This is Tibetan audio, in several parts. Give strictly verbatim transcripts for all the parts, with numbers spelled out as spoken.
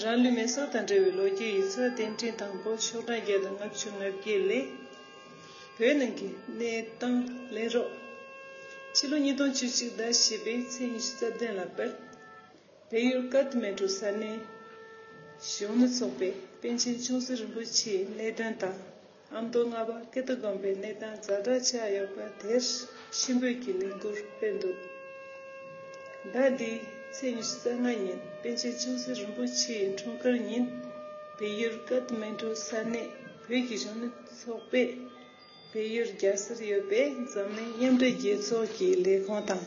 རང་ལུས་མེ་སྲེག་དང་འབྲེལ་བའི་ལོ་རྒྱུས་ཡིག་ཚགས་བསྟན་འཕྲིན་དང་པོ་ཤོག་གྲངས་བརྒྱ་དང་ལྔ་བཅུ་ང་བརྒྱད་ལས། བོད་ནང་གི་གནས་སྟངས་ལེན་རོགས། ཕྱི་ལོ་ཉིས་སྟོང་བཅུ་གཅིག་ཟླ་བཞི་པའི་ཚེས་ཉི་ཤུ་རྩ་བདུན་ལ་སྤེལ། བལ་ཡུལ་ཀ་ཐ་མན་གྲུ་ས་གནས་གཞོན་ནུ་ཚོགས་པས་པཎ་ཆེན་ཆུང་སྲིད་རིན་པོ་ཆེའི་གནས་དོན་དང་། ཨ་མདོ་རྔ་པ་ཀིརྟི་དགོན་པའི་གནས་སྟངས་ཛ་དྲག་ཆགས་ཡོད་པ་དེར་ཤིང་འབོད་ཀྱི་ལས་འགུལ་སྤེལ་འདུག་ཟླ་འདིའི་ཚེས་ཉི་ཤུ་རྩ་ལྔ་ཉིན་པཎ་ཆེན་ཆུང་སྲིད་རིན་པོ་ཆེའི་འཁྲུངས་སྐར་ཉིན། བལ་ཡུལ་ཀ་ཐ་མན་གྲུ་ས་གནས་བོད་ཀྱི་གཞོན་ནུ་ཚོགས་པས། བལ་ཡུལ་རྒྱལ་སར་ཡོད་པའི་འཛམ་གླིང་མཉམ་འབྲེལ་རྒྱལ་ཚོགས་ཀྱི་ལས་ཁུངས་དང་།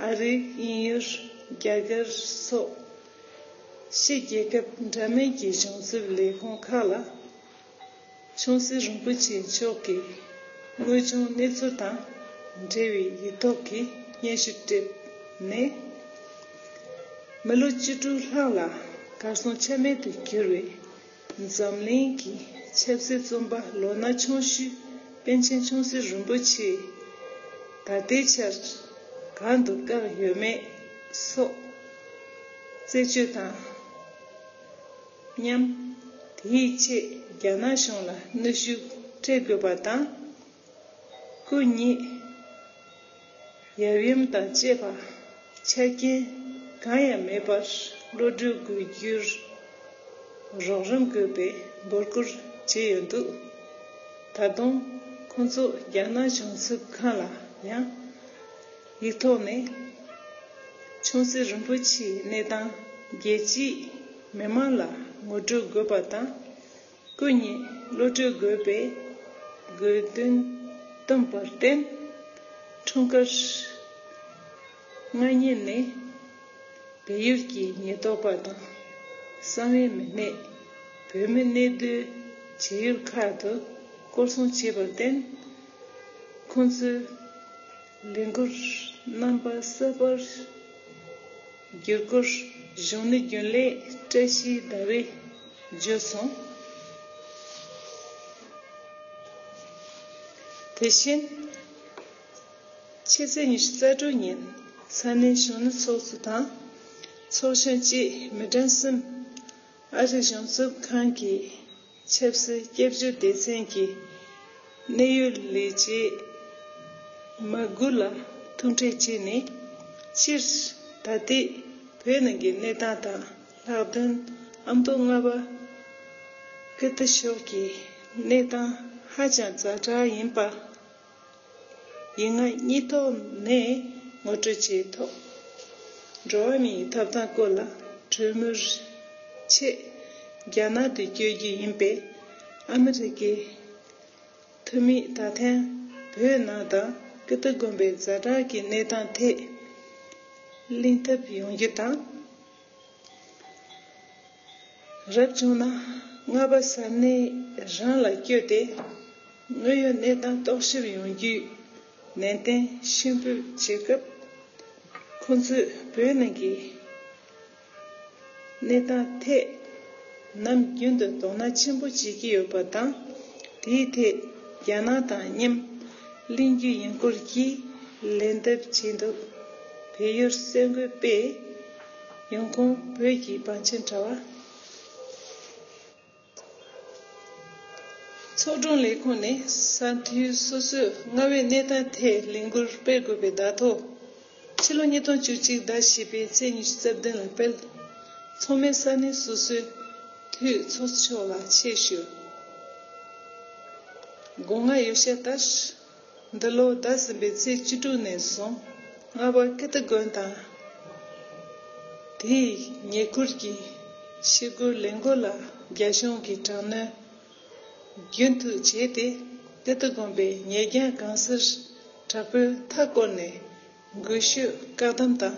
ཨ་རི། དབྱིན་ཡུལ། རྒྱ་གར་སོགས་ཕྱི་རྒྱལ་ཁབ་འདྲ་མིན་གྱི་གཞུང་ཚབ་ལས་ཁུངས་ཁག་ལ། ཆུང་སྲིད་རིན་པོ་ཆེ་མཆོག་གི་དངོས་བྱུང་གནས་ཚུལ་དང་འབྲེལ་བའི་ཡིག་ཐོག་གི་སྙན་ཞུ་སྤྲད་ནས། མི་ལོ་བཅུ་དྲུག་ལྷག་ལ་གར་སོང་ཆ་མེད་དུ་གྱུར་བའི་འཛམ་གླིང་གི་ཆབ་སྲིད་བཙོན་པ་ལོ་ན་ཆུང་ཤོས་པཎ་ཆེན་ཆུང་སྲིད་རིན་པོ་ཆེ་ད་ལྟའི་ཆར་གང་དུ་བཀག་ཡོད་མེད་སོགས་རྩད་གཅོད་དང་། མཉམ། དེའི་ཆེད་རྒྱ་ནག་གཞུང་ལ་གནོན་ཤུགས་སྤྲད་དགོས་པ་དང་། སྐུ་ཉིད་ཡབ་ཡུམ་དང་བཅས་པ་ཆ་རྐྱེན་གང་ཡང་མེད་པར་གློད་གྲོལ་དགོས་རྒྱུར་རོགས་རམ་དགོས་པའི་འབོད་སྐུལ་བྱས་ཡོད་འདུག་ད་དུང་ཁོང་ཚོ་རྒྱ་ནག་གཞུང་ཚབ་ཁང་ལ་ཡང་ཡིག་ཐོག་ནས། ཆུང་སྲིད་རིན་པོ་ཆེའི་གནས་སྟངས་རྒྱལ་སྤྱིའི་མི་མང་ལ་ངོ་སྤྲོད་དགོས་པ་དང་། སྐུ་ཉིད་གློད་གྲོལ་དགོས་པའི་དགོས་འདུན་བཏོན་པར་བརྟེན། འཁྲུངས་སྐར་སྔ་ཉིན་ནས་བལ་ཡུལ་གྱི་ཉེན་རྟོག་པ་དང་གསང་བའི་མི་སྣས་བོད་མི་གནས་སྡོད་བྱེད་ཡུལ་ཁག་ཏུ་སྐོར་སྲུང་བྱས་པར་བརྟེན། ཁོང་ཚོས་ལས་འགུལ་རྣམ་པ་གསར་པར་བསྒྱུར་སྐོར་གཞུང་ནས་རྒྱུན་ལས་བཀྲ་ཤིས་ཟླ་བས་བརྗོད་སོང་། དེ་བཞིན། ཕྱི་ཚེས་ཉི་ཤུ་རྩ་དྲུག་ཉིན་ས་གནས་གཞོན་ནུ་ཚོགས་གཙོ་དང་ཚོགས་གཞོན་བཅས་མི་གྲངས་གསུམ་ཨ་རི་གཞུང་ཚབ་ཁང་གི་ཆབ་སྲིད་སྐྱབས་བཅོལ་སྡེ་ཚན་གྱི་གནད་ཡོད་ལས་བྱེད་མི་དགུ་ལ་ཐུག་འཕྲད་བྱས་ནས། སྤྱིར་ད་ལྟའི་བོད་ནང་གི་གནས་སྟངས་དང་ལྷག་དོན་ཨ་མདོ་རྔ་པ་ཀིརྟི་ཕྱོགས་ཀྱི་གནས་སྟངས་ཧ་ཅང་ཛ་དྲག་ཡིན་པ། ཡིག་ངག་གཉིས་ཐོག་ནས་ངོ་སྤྲོད་བྱས་ཐོག་འགྲོ་བ་མིའི་ཐོབ་ཐང་སྐོར་ལ་གྲོས་མོལ་ཆེད་རྒྱ་ནག་ཏུ་བསྐྱོད་རྒྱུ་ཡིན་པས། ཨ་མི་རི་ཀའི་འཐུས་མིས་ད་ཐེངས་བོད་ནང་དང་ཀིརྟི་དགོན་པའི་ཛ་དྲག་གི་གནས་སྟངས་ཐད་གླེང་ཐབས་ཡོང་རྒྱུ་དང་། རབ་བྱུང་ན་རྔ་པ་ས་གནས་རང་ལ་བསྐྱོད་དེ། དངོས་ཡོད་གནས་སྟངས་རྟོག་ཞིབ་ཡོང་རྒྱུའི་ནན་ཏན་ཤུགས་འབུལ་བྱེད་སྐབས། ཁོང་ཚོས་བོད་ནང་གི་གནས་སྟངས་ཐད་ནམ་རྒྱུན་དུ་དོ་སྣང་ཆེན་པོ་བྱེད་ཀྱི་ཡོད་པ་དང་། དེའི་ཐད་རྒྱ་ནག་དང་མཉམ་གླེང་རྒྱུ་ཡིན་སྐོར་གྱི་ལན་འདེབས་བྱས་འདུག་བལ་ཡུལ་གསར་འགོད་པས་ཡོང་ཁུངས་བོད་ཀྱི་བང་ཆེན་དྲ་བ། ཚོགས་དྲུང་ལས་ཁུངས་ནས་ས་འཐུས་སོ་སོའི་རྔ་བའི་གནས་སྟངས་ཐད་ལས་འགུལ་སྤེལ་དགོས་པའི་བརྡ་ཐོ། ཕྱི་ལོ་ཉིས་སྟོང་བཅུ་གཅིག་ཟླ་བཞི་པའི་ཚེས་ཉི་ཤུ་རྩ་བདུན་ལ་སྤེལ། ཚང་མས་ས་གནས་སོ་སོའི་འཐུས་ཚོགས་གཙོ་མཆོག་ལ་ཆེད་ཞུ། དགོངས་དག་ཡོད་ཤ་ལྟར། འདི་ལོ་ཟླ་གསུམ་པའི་ཚེས་བཅུ་དྲུག་ནས་བཟུང་རྔ་པ་ཀིརྟི་དགོན་དང་དེའི་ཉེ་ཁུལ་གྱི་ཤི་སྒོའི་ལས་འགུལ་ལ་རྒྱ་གཞུང་གིས་དྲག་གནོན་རྒྱུན་མཐུད་བྱས་ཏེ། ཀིརྟི་དགོན་པའི་ཉེ་འགྲམ་གང་སར་དྲག་པོའི་མཐའ་བསྐོར་ནས་འགུལ་སྐྱོད་བཀག་སྡོམ་དང་།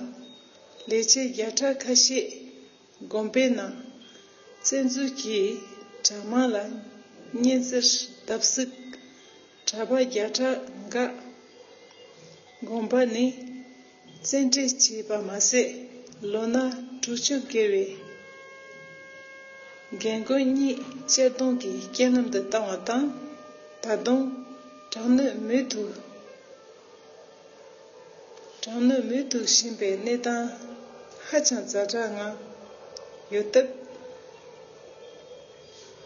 ལས་བྱེད་བརྒྱ་ཕྲག་ཁ་ཤས་དགོན་པའི་ནང་བཙན་འཛུལ་གྱིས་གྲྭ་མང་ལ་གཉན་འཚེར་བརྡབ་གསིག་གྲྭ་པ་བརྒྱ་ཕྲག་འགས་དགོན་པ་ནས་བཙན་ཁྲིད་བྱས་པ་མ་ཟད། ལོ་ན་དྲུག་ཅུ་བརྒལ་བའི་རྒན་རྒོན་གཉིས་གཅར་རྡུང་གིས་རྐྱེན་ལམ་དུ་བཏང་བ་དང་། ད་དུང་དྲག་གནོན་མུ་མཐུད། དྲག་གནོན་མུ་མཐུད་བྱེད་པའི་གནས་སྟངས་ཧ་ཅང་ཛ་དྲག་ངང་ ཡོད་སྟབས།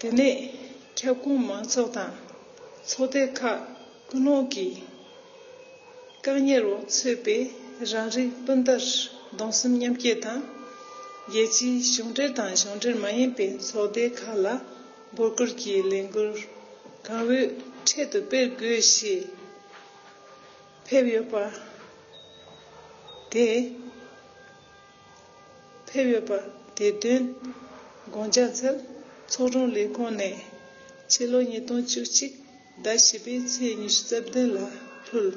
དེ་ནས་ཁྱབ་ཁོངས་མང་ཚོགས་དང་ཚོགས་སྡེ་ཁག་ཀུན་སློང་གི་བཀག་ཉར་འོག་ཚུད་པའི་རང་རིགས་སྤུན་ཟླར་གདུང་སེམས་མཉམ་སྐྱེད་དང་། རྒྱལ་སྤྱིའི་གཞུང་འབྲེལ་དང་གཞུང་འབྲེལ་མ་ཡིན་པའི་ཚོགས་སྡེ་ཁག་ལ་འབོད་སྐུལ་གྱི་ལས་འགུལ་གང་འོས་འཕྲལ་དུ་སྤེལ་དགོས་ཞེས་ཕེབས་ཡོད་པ་དེ། ཕེབས་ཡོད་པ་དེ་དོན་དགོངས་འཇགས་འཚལ། ཚོགས་དྲུང་ལས་ཁུངས་ནས་ཕྱི་ལོ་ཉིས་སྟོང་བཅུ་གཅིག་ཟླ་བཞི་པའི་ཚེས་ཉི་ཤུ་རྩ་བདུན་ལ་ཕུལ།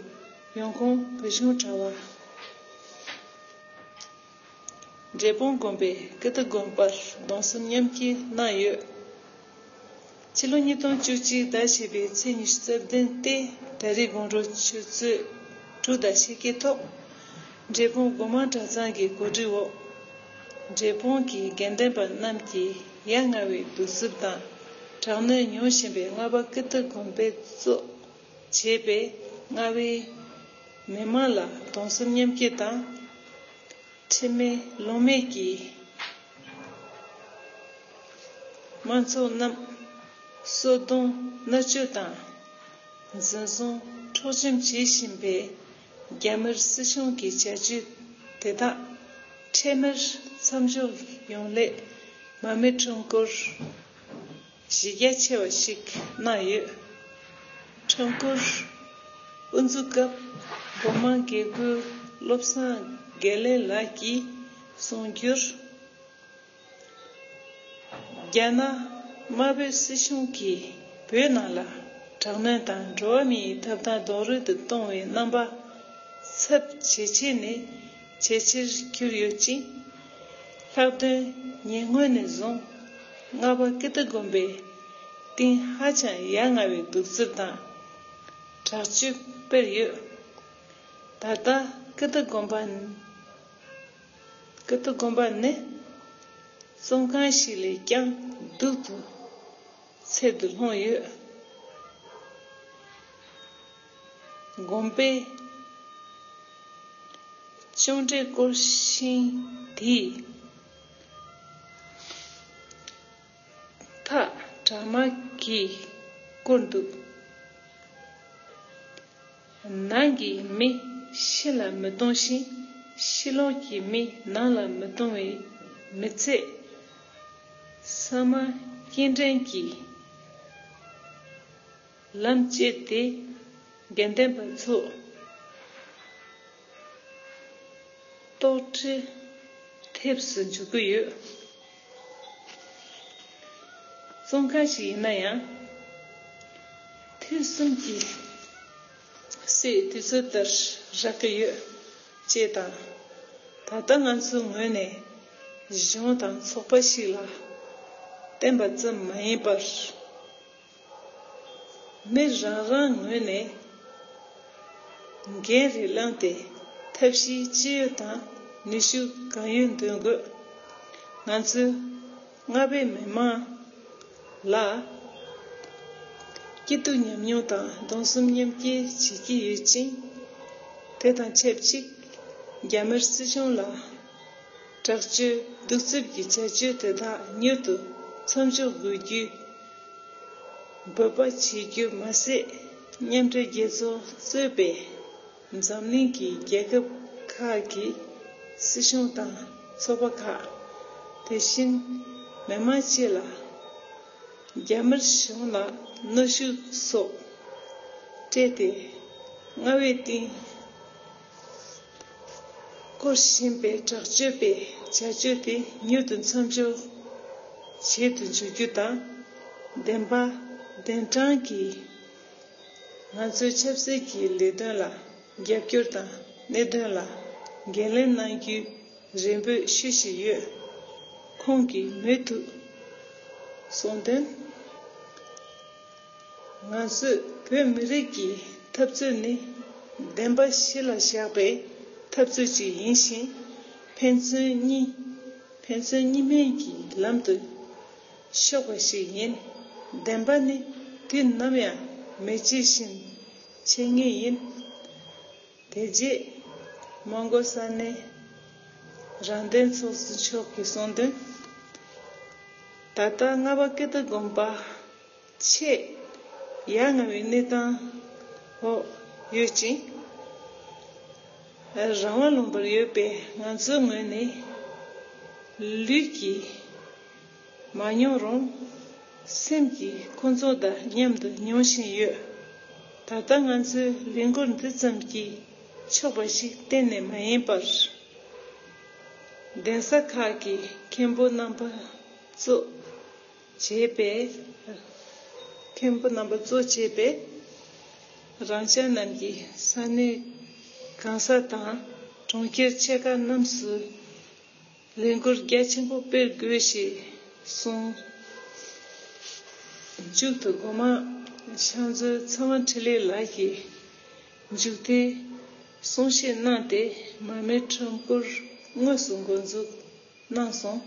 ཡོང་ཁུངས་བོད་གཞུང་དྲ་བ། འབྲས་སྤུངས་དགོན་པས་ཀིརྟི་དགོན་པར་གདུང་སེམས་མཉམ་སྐྱེད་གནང་ཡོད། ཕྱི་ལོ་ཉིས་སྟོང་བཅུ་གཅིག་ཟླ་བཞི་པའི་ཚེས་ཉི་ཤུ་རྩ་བདུན་སྟེ། ད་རེས་དགོང་དྲོ་ཆུ་ཚོད་དྲུག་དང་ཕྱེད་ཀའི་ཐོག་འབྲས་སྤུངས་སྒོ་མང་གྲྭ་ཚང་གི་གོ་སྒྲིག་འོག་འབྲས་སྤུངས་ཀྱི་དགེ་ལྡན་པ་རྣམས་ཀྱིས་ཡ་ང་བའི་གདུག་རྩུབ་དང་དྲག་གནོན་མྱོང་བཞིན་པའི་རྔ་པ་ཀིརྟི་དགོན་པས་གཙོ་བྱས་པའི་རྔ་བའི་མི་མང་ལ་གདུང་སེམས་མཉམ་སྐྱེད་དང་། ཁྲེལ་མེད་ལོང་མེད་ཀྱིས་དམངས་ཚོགས་རྣམས་གསོད་རྡུང་མནར་གཅོད་དང་། འཛིན་བཟུང་འཕྲོག་བཅོམ་བྱེད་བཞིན་པའི་རྒྱ་དམར་སྲིད་གཞུང་གི་བྱ་སྤྱོད་དེ་དག་འཕྲལ་མར་མཚམས་འཇོག་ཡོང་སླད་མ་རྨོས་ཁྲོམ་སྐོར་གཞི་རྒྱ་ཆེ་བ་ཞིག་གནང་ཡོད། ཁྲོམ་སྐོར་དབུ་འཛུགས་སྐབས་སྒོ་མང་དགེ་སྐོས་བློ་བཟང་དགེ་ལེགས་ལགས་ཀྱིས་གསུངས་རྒྱུར། རྒྱ་ནག་དམར་པོའི་སྲིད་གཞུང་གིས་བོད་ནང་ལ་དྲག་གནོན་དང་འགྲོ་བ་མིའི་ཐོབ་ཐང་རྡོག་རོལ་དུ་གཏོང་བའི་རྣམ་པ་ཚབས་ཇེ་ཆེ་ནས་ཇེ་ཆེར་གྱུར་ཡོད་ཅིང་། ལྷག་དོན་ཉེ་སྔོན་ནས་བཟུང་རྔ་པ་ཀིརྟི་དགོན་པའི་སྟེང་ཧ་ཅང་ཡ་ང་བའི་གདུག་རྩུབ་དང་དྲག་སྤྱོད་སྤེལ་ཡོད། ད་ལྟ་ཀིརྟི་དགོན་པ་ཀིརྟི་དགོན་པ་ནི་བཙོན་ཁང་ཞིག་ལས་ཀྱང་སྡུག་ཏུ་ཚད་དུ་ལྷུང་ཡོད། དགོན་པའི་གཅོང་འབྲེག་སྐོར་ཤིང་དེའི་ཐག་དྲ་དམར་གྱིས་བསྐོར་འདུག། ནང་གི་མི་ཕྱི་ལ་མི་གཏོང་ཞིང་། ཕྱི་ལོགས་ཀྱི་མི་ནང་ལ་མི་གཏོང་བའི་མི་ཚེ་ས་མ་སྐྱེལ་འདྲེན་གྱི་ལམ་བཅད་དེ་དགེ་ལྡན་པ་ཚོ་ལྟོགས་གྲི་ཐེབས་སུ་འཇུག་གི་ཡོད། བཙོན་ཁང་ཞིག་ཡིན་ན་ཡང་ཐུན་གསུམ་གྱི་སའི་དུས་ཚོད་ལྟར་རག་གི་ཡོད་ཅེས་དང་། ད་ལྟ་ང་ཚོའི་ངོས་ནས་གཞུང་དང་ཚོགས་པ་ཞིག་ལ་བརྟེན་པ་ཙམ་མ་ཡིན་པར། མི་རང་རང་ངོས་ནས་འགན་རེ་བླངས་ཏེ་ཐབས་ཤེས་ཅི་ཡོད་དང་ནུས་ཤུགས་གང་ཡོད་འདོན་དགོས། ང་ཚོས་རྔ་པའི་མི་མང་ལ་སྐྱིད་སྡུག་མཉམ་མྱོང་དང་གདུང་སེམས་མཉམ་སྐྱེད་བྱེད་ཀྱི་ཡོད་ཅིང་། དེ་དང་ཆབས་ཅིག་རྒྱ་དམར་སྲིད་གཞུང་ལ་དྲག་སྤྱོད་གདུག་རྩུབ་ཀྱི་བྱ་སྤྱོད་དེ་དག་མྱུར་དུ་མཚམས་འཇོག་དགོས་རྒྱུའི་འབོད་པ་བྱེད་རྒྱུ་མ་ཟད། མཉམ་འབྲེལ་རྒྱལ་ཚོགས་གཙོས་པའི་འཛམ་གླིང་གི་རྒྱལ་ཁབ་ཁག་གི་སྲིད་གཞུང་དང་ཚོགས་པ་ཁག་དེ་བཞིན་མི་མང་སྤྱི་ལ་རྒྱ་དམར་གཞུང་ལ་གནོན་ཤུགས་སོགས་སྤྲད་དེ་རྔ་བའི་སྟེང་སྐོར་བཞིན་པའི་དྲག་སྤྱོད་པའི་བྱ་སྤྱོད་དེ་མྱུར་དུ་མཚམས་འཇོག་བྱེད་དུ་འཇུག་རྒྱུ་དང་། བདེན་པ་བདེན་དྲང་གིས་ང་ཚོའི་ཆབ་སྲིད་ཀྱི་ལས་དོན་ལ་རྒྱབ་སྐྱོར་དང་གནད་དོན་ལ་འགན་ལེན་གནང་རྒྱུའི་རེ་འབོད་ཞུ་བཞིན་ཡོད། ཁོང་གིས་མུ་མཐུད་གསུངས་དོན། ང་ཚོས་བོད་མི་རིགས་ཀྱི་འཐབ་རྩོད་ནི་བདེན་པ་གཞི་ལ་བཞག་པའི་འཐབ་རྩོད་ཅིག་ཡིན་ཞིང་། ཕན་ཚུན་གཉིས་ཕན་ཚུན་གཉིས་སྨན་གྱི་ལམ་དུ་ཕྱོགས་པ་ཞིག་ཡིན། བདེན་པ་ནི་དུས་ནམ་ཡང་མེ་ལྕེ་བཞིན་འཆར་ངེས་ཡིན། དེ་རྗེས་མོན་གྷོ་ས་གནས་རང་བདེན་ཚོགས་གཙོ་མཆོག་གིས་གསུངས་དོན། ད་ལྟ་རྔ་པ་ཀིརྟི་དགོན་པ་ཆེས་ཡ་ང་བའི་གནས་སྟངས་འོག་ཡོད་ཅིང་། རང་དབང་ལུང་པར་ཡོད་པའི་ང་ཚོའི་ངོས་ནས་ལུས་ཀྱིས་མ་མྱོང་རུང་སེམས་ཀྱིས་ཁོང་ཚོ་དང་མཉམ་དུ་མྱོང་བཞིན་ཡོད། ད་ལྟ་ང་ཚོའི་ལས་འགུལ་འདི་ཙམ་གྱིས་ཆོག་པ་ཞིག་གཏན་ནས་མ་ཡིན་པར། གདན་ས་ཁག་གི་མཁན་པོ་རྣམ་པ་གཙོ་བྱས་པའི་མཁན་པོ་རྣམ་པ་གཙོ་བྱས་པའི་རང་ཅག་རྣམས་ཀྱིས་ས་གནས་གང་ས་དང་གྲོང་ཁྱེར་ཆེ་ཁག་རྣམས་སུ་ལས་འགུལ་རྒྱ་ཆེན་པོ་སྤེལ་དགོས་ཞེས་གསུངས། མཇུག་ཏུ་སྒོ་མང་ཕྱག་མཛོད་ཚེ་དབང་འཕྲིན་ལས་ལགས་ཀྱིས་མཇུག་མཐའི་གསུང་བཤད་གནང་སྟེ་མར་མེའི་ཁྲོམ་སྐོར་དངོས་སུ་འགོ་འཛུགས་གནང་སོང་།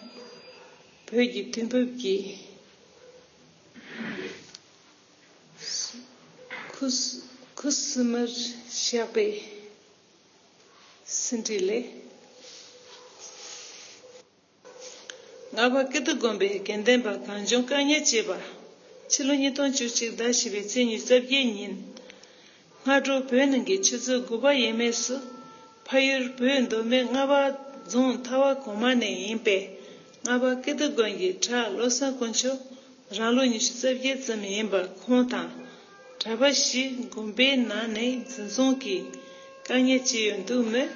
བོད་ཀྱི་དུས་བབ་ཀྱི་ཁུ་ཁུ་སིམ་མེར་བཞག་པའི་ཟིན་བྲིས་ལས། རྔ་པ་ཀིརྟི་དགོན་པའི་དགེ་འདུན་པ་གང་བྱུང་བཀག་ཉར་བྱས་པ། ཕྱི་ལོ་ཉིས་སྟོང་བཅུ་གཅིག་ཟླ་བཞི་པའི་ཚེས་ཉི་ཤུ་རྩ་བརྒྱད་ཉིན། སྔ་དྲོ་བོད་ནང་གི་ཆུ་ཚོད་དགུ་པ་ཡས་མས་སུ། ཕ་ཡུལ་བོད་མདོ་སྨད་རྔ་པ་རྫོང་མཐའ་བ་གོང་མ་ནས་ཡིན་པའི་རྔ་པ་ཀིརྟི་དགོན་གྱི་གྲྭ་བློ་བཟང་དཀོན་མཆོག་རང་ལོ་ཉི་ཤུ་རྩ་བརྒྱད་ཙམ་ཡིན་པ་ཁོང་དང་། གྲྭ་པ་བཞི་དགོན་པའི་ནང་ནས་འཛིན་བཟུང་གིས་བཀག་ཉར་བྱས་ཡོད་འདུག་མོད།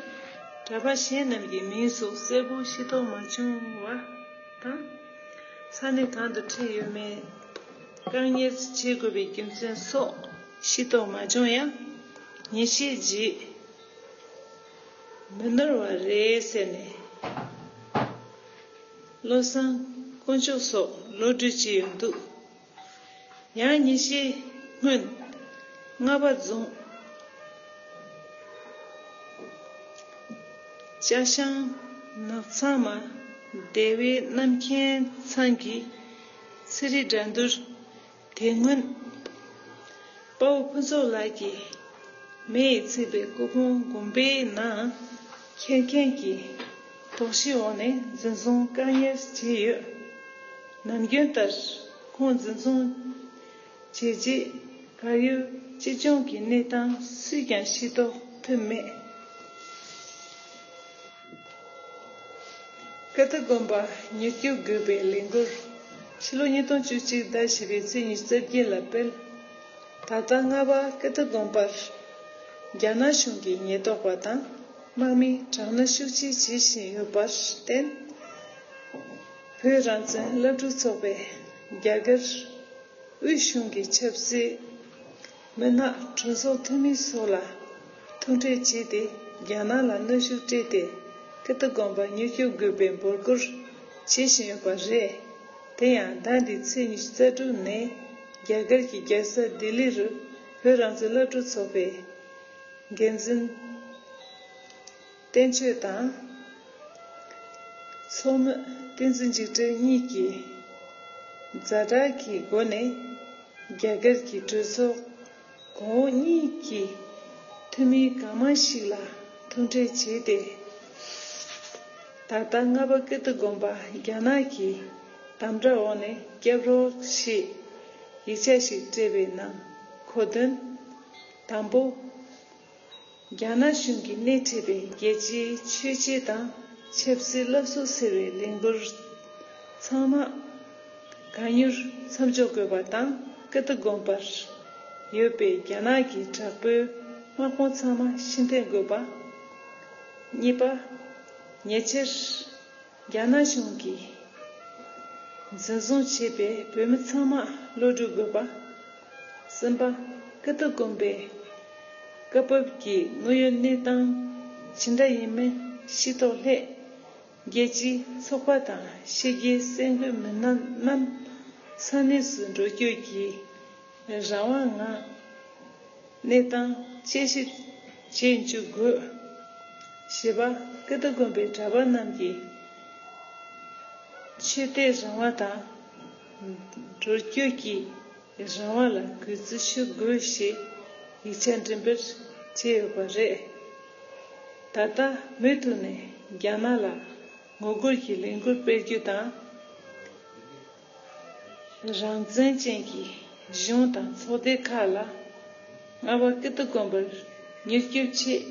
གྲྭ་པ་གཞན་རྣམས་ཀྱི་མིང་སོགས་གསལ་པོ་ཤེས་རྟོགས་མ་བྱུང་བ་དང་། ས་གནས་གང་དུ་ཁྲིད་ཡོད་མེད། བཀག་ཉར་བྱེད་དགོས་པའི་རྒྱུ་མཚན་སོགས་ཤེས་རྟོགས་མ་བྱུང་ཡང་། ཉེས་ཆད་རྗེས་མི་ནོར་བ་རེད་ཟེར་ནས། བློ་བཟང་དཀོན་མཆོག་སོགས་གློད་གྲོལ་བྱས་ཡོད་འདུག་ཡང་ཉིན་ཤས་སྔོན། རྔ་པ་རྫོང་ཅ་ཤང་ནགས་ཚང་མ་སྡེ་བའི་རྣམ་མཁྱེན་ཚང་གིས་ཚེ་རིང་དགྲ་འདུལ། དེ་སྔོན། དཔའ་བོ་ཕུན་ཚོགས་ལགས་ཀྱིས་མེ་ཡིས་ཚིག་པའི་སྐུ་ཕུང་དགོན་པའི་ནང་འཁྱེར་མཁན་གྱི་དོགས་གཞིའི་འོག་ནས་འཛིན་བཟུང་བཀག་ཉར་བྱས་ཡོད། ནམ་རྒྱུན་ལྟར་ཁོང་འཛིན་བཟུང་བྱས་རྗེས་གར་ཡུལ་གཅེས་སྐྱོང་གི་གནས་སྟངས་སུས་ཀྱང་ཤེས་རྟོགས་ཐུབ་མེད། ཀིརྟི་དགོན་པ་མྱུར་སྐྱོབ་དགོས་པའི་ལས་འགུལ་ཕྱི་ལོ་ཉིས་སྟོང་བཅུ་གཅིག་ཟླ་བཞི་པའི་ཚེས་ཉི་ཤུ་རྩ་བརྒྱད་ལ་སྤེལ། ད་ལྟ་རྔ་པ་ཀིརྟི་དགོན་པར་རྒྱ་ནག་གཞུང་གི་ཉེན་རྟོག་པ་དང་དམག་མིས་དྲག་གནོན་ཤུགས་ཆེ་བྱེད་བཞིན་ཡོད་པར་བརྟེན། བོད་རང་བཙན་སློབ་ཕྲུག་ཚོགས་པས་རྒྱ་གར་དབུས་གཞུང་གི་ཆབ་སྲིད་མི་སྣ་གྲོས་ཚོགས་འཐུས་མི་སོགས་ལ་ཐུག་འཕྲད་བྱས་ཏེ་རྒྱ་ནག་ལ་གནོན་ཤུགས་སྤྲད་དེ་ཀིརྟི་དགོན་པ་མྱུར་སྐྱོབ་དགོས་པའི་འབོད་སྐུལ་བྱེད་བཞིན་ཡོད་པ་རེད། དེ་ཡང་ཟླ་འདིའི་ཚེས་ཉི་ཤུ་རྩ་དྲུག་ནས་རྒྱ་གར་གྱི་རྒྱལ་ས་ལྡི་ལི་རུ་བོད་རང་བཙན་སློབ་ཕྲུག་ཚོགས་པའི་འགན་འཛིན་བསྟན་ཆོས་དང་། ཚོགས་མི་བསྟན་འཛིན་འཇིགས་བྲལ་གཉིས་ཀྱིས་ཛ་དྲག་གི་སྒོ་ནས་རྒྱ་གར་གྱི་གྲོས་ཚོགས་གོང་འོག་གཉིས་ཀྱི་འཐུས་མི་གང་མང་ཞིག་ལ་ཐུག་འཕྲད་བྱས་ཏེ། ད་ལྟ་རྔ་པ་ཀིརྟི་དགོན་པ་རྒྱ་ནག་གི་དམ་དྲག་འོག་ནས་བསྐྱབ་རོགས་ཞེས་ཡིག་ཆ་ཞིག་སྤྲད་པའི་ནང་གོ་དོན། དང་པོ། རྒྱ་ནག་གཞུང་གིས་སྣེ་ཁྲིད་པའི་རྒྱལ་སྤྱིའི་ཆོས་བྱེད་དང་ཆབ་སྲིད་སླར་གསོ་ཟེར་བའི་ལས་འགུལ་ཚང་མ་གང་མྱུར་མཚམས་འཇོག་དགོས་པ་དང་། ཀིརྟི་དགོན་པར་ཡོད་པའི་རྒྱ་ནག་གི་དྲག་པོའི་དམག་དཔུང་ཚང་མ་ཕྱིར་འཐེན་དགོས་པ། གཉིས་པ། ཉེ་ཆར་རྒྱ་ནག་གཞུང་གིས་འཛིན་བཟུང་བྱས་པའི་བོད་མི་ཚང་མ་གློད་གྲོལ་དགོས་པ། གསུམ་པ། ཀིརྟི་དགོན་པའི་སྐབས་བབ་ཀྱི་དངོས་ཡོད་གནས་སྟངས་ཇི་འདྲ་ཡིན་མིན་ཤེས་རྟོགས་སླད། རྒྱལ་སྤྱིའི་ཚོགས་པ་དང་ཕྱི་རྒྱལ་གསར་འགོད་མི་སྣ་རྣམས་ས་གནས་སུ་འགྲོ་སྐྱོད་ཀྱི་རང་དབང་ངང་གནས་སྟངས་དཔྱད་ཞིབ་བྱེད་འཇུག་དགོས། བཞི་པ། ཀིརྟི་དགོན་པའི་གྲྭ་པ་རྣམས་ཀྱི་ཆོས་དད་རང་དབང་དང་འགྲོ་སྐྱོད་ཀྱི་རང་དབང་ལ་གུས་བརྩི་ཞུ་དགོས་ཞེས་ཡིག་ཆ་འགྲེམས་སྤེལ་བྱས་ཡོད་པ་རེད། ད་ལྟ་མུ་མཐུད་ནས་རྒྱ་ནག་ལ་ངོ་རྒོལ་གྱི་ལས་འགུལ་སྤེལ་རྒྱུ་དང་། རང་བཙན་ཅན་གྱི་གཞུང་དང་ཚོགས་སྡེ་ཁག་ལ་རྔ་པ་ཀིརྟི་དགོན་པར་མྱུར་སྐྱོབ་ཆེད་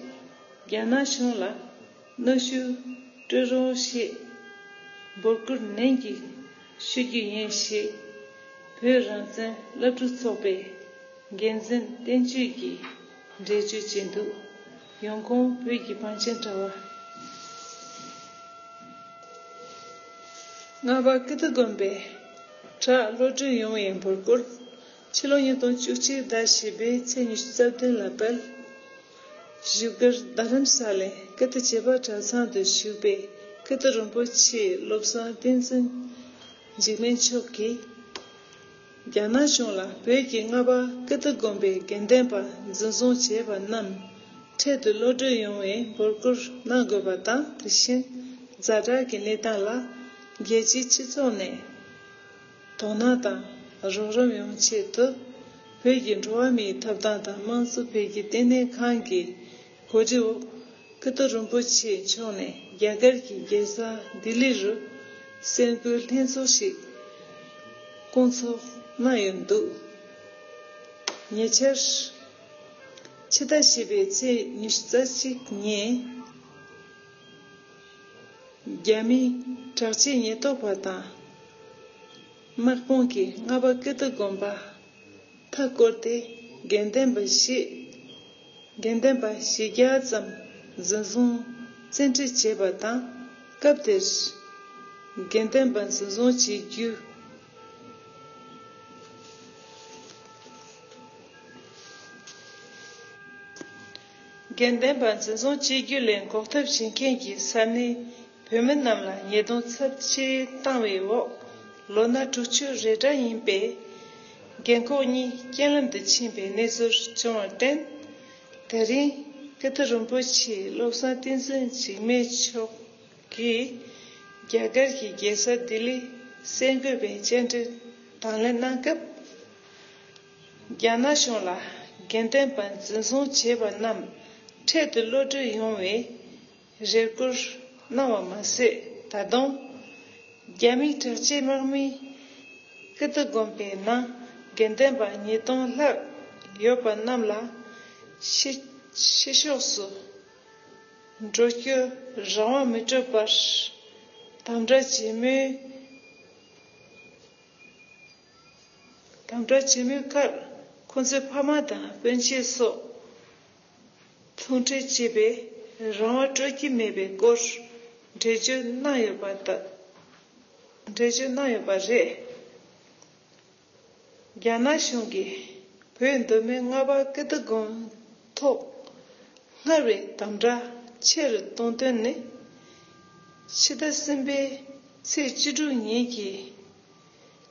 རྒྱ་ནག་གཞུང་ལ་གནོན་ཤུགས་སྤྲོད་རོགས་ཞེས་འབོད་སྐུལ་ནན་གྱིས་ཞུ་རྒྱུ་ཡིན་ཞེས་བོད་རང་བཙན་སློབ་ཕྲུག་ཚོགས་པའི་འགན་འཛིན་བསྟན་ཆོས་ཀྱིས་འགྲེལ་བརྗོད་བྱས་འདུག་ཡོང་ཁུངས་བོད་ཀྱི་བང་ཆེན་དྲ་བ། རྔ་པ་ཀིརྟི་དགོན་པའི་བྲག་གློད་གྲོལ་ཡོང་བའི་འབོད་སྐུལ། ཕྱི་ལོ་ཉིས་སྟོང་བཅུ་གཅིག་ཟླ་བཞི་པའི་ཚེས་ཉི་ཤུ་རྩ་བདུན་ལ་སྤེལ། བཞུགས་སྒར་རྡ་རམ་ས་ལའི་ཀིརྟི་བྱེས་པ་གྲྭ་ཚང་དུ་བཞུགས་པའི་ཀིརྟི་རིན་པོ་ཆེའི་བློ་བཟང་བསྟན་འཛིན་འཇིགས་མེད་མཆོག་གིས། རྒྱ་ནག་གཞུང་ལ་བོད་ཀྱི་རྔ་པ་ཀིརྟི་དགོན་པའི་དགེ་འདུན་པ་འཛིན་བཟུང་བྱས་པ་རྣམས་འཕྲལ་དུ་གློད་གྲོལ་ཡོང་བའི་འབོད་སྐུལ་གནང་དགོས་པ་དང་། དེ་བཞིན་ཛ་དྲག་གི་གནས་སྟངས་ལ་རྒྱལ་སྤྱིའི་སྤྱི་ཚོགས་ནས་དོ་སྣང་དང་རོགས་རམ་ཡོང་ཆེད་དུ། བོད་ཀྱི་འགྲོ་བ་མིའི་ཐོབ་ཐང་དང་དམངས་གཙོ་འཕེལ་རྒྱས་ལྟེ་གནས་ཁང་གི་གོ་སྒྲིག་འོག་ཀིརྟི་རིན་པོ་ཆེ་མཆོག་ནས་རྒྱ་གར་གྱི་རྒྱལ་ས་ལྡི་ལི་རུ་གསར་འགོད་ལྷན་ཚོགས་ཤིག་བསྐོང་ཚོགས་གནང་ཡོད་འདུག་ཉེ་ཆར། ཕྱི་ཟླ་བཞི་པའི་ཚེས་ཉི་ཤུ་རྩ་གཅིག་ཉིན། རྒྱ་མིའི་དྲག་ཆས་ཉེན་རྟོག་པ་དང་། དམག་དཔུང་གིས་རྔ་པ་ཀིརྟི་དགོན་པ་མཐའ་བསྐོར་ཏེ། དགེ་འདུན་པ་བཞི། དགེ་འདུན་པ་བཞི་བརྒྱ་ཙམ་འཛིན་བཟུང་བཙན་ཁྲིད་བྱས་པ་དང་། སྐབས་དེར་དགེ་འདུན་པ་འཛིན་བཟུང་བྱེད་རྒྱུ། དགེ་འདུན་པ་འཛིན་བཟུང་བྱེད་རྒྱུ་ལས་འགོག་ཐབས་བྱེད་མཁན་གྱི་ས་གནས་བོད་མི་རྣམས་ལ་ཉེས་རྡུང་ཚབས་ཆེ་བཏང་བའི་འོག་ལོ་ན་དྲུག་ཅུ་རེ་གྲངས་ཡིན་པའི་རྒན་འཁོགས་གཉིས་རྐྱེན་ལམ་དུ་ཕྱིན་པའི་གནས་ཚུལ་བྱུང་བར་བརྟེན། དེ་རིང་ཀིརྟི་རིན་པོ་ཆེའི་བློ་བཟང་བསྟན་འཛིན་འཇིགས་མེད་མཆོག་གིས་རྒྱ་གར་གྱི་རྒྱལ་ས་ལྡི་ལིར་གསར་འགོད་པའི་བཅར་འདྲི་དང་ལེན་གནང་སྐབས། རྒྱ་ནག་གཞུང་ལ་དགེ་འདུན་པ་འཛིན་བཟུང་བྱས་པ་རྣམས་འཕྲལ་དུ་གློད་གྲོལ་ཡོང་བའི་རེ་སྐུལ་གནང་བ་མ་ཟད། ད་དུང་རྒྱ་མིའི་དྲག་ཆས་དམག་མིས་ཀིརྟི་དགོན་པའི་ནང་དགེ་འདུན་པ་ཉིས་སྟོང་ལྷག་ཡོད་པ་རྣམས་ལ་ཕྱི་ཕྱི་ཕྱོགས་སུ་འགྲོ་སྐྱོད་རང་དབང་མི་སྤྲོད་པར་དམ་དྲག་བྱེད་མུས། དམ་དྲག་བྱེད་མུས་ཁར་ཁོང་ཚོའི་ཕ་མ་དང་སྤུན་མཆེད་སོགས་ཐུག་འཕྲད་བྱེད་པའི་རང་དབང་སྤྲོད་ཀྱི་མེད་པའི་སྐོར་འགྲེལ་བརྗོད་གནང་ཡོད་པ་དང་། འགྲེལ་བརྗོད་གནང་ཡོད་པ་རེད། རྒྱ་ནག་གཞུང་གིས་བོད་མདོ་སྨད་རྔ་པ་ཀིརྟི་དགོན་ཐོག་སྔར་བས་དམ་དྲག་ཆེ་རུ་གཏོང་དོན་ནི། ཕྱི་ཟླ་གསུམ་པའི་ཚེས་བཅུ་དྲུག་ཉིན་གྱི་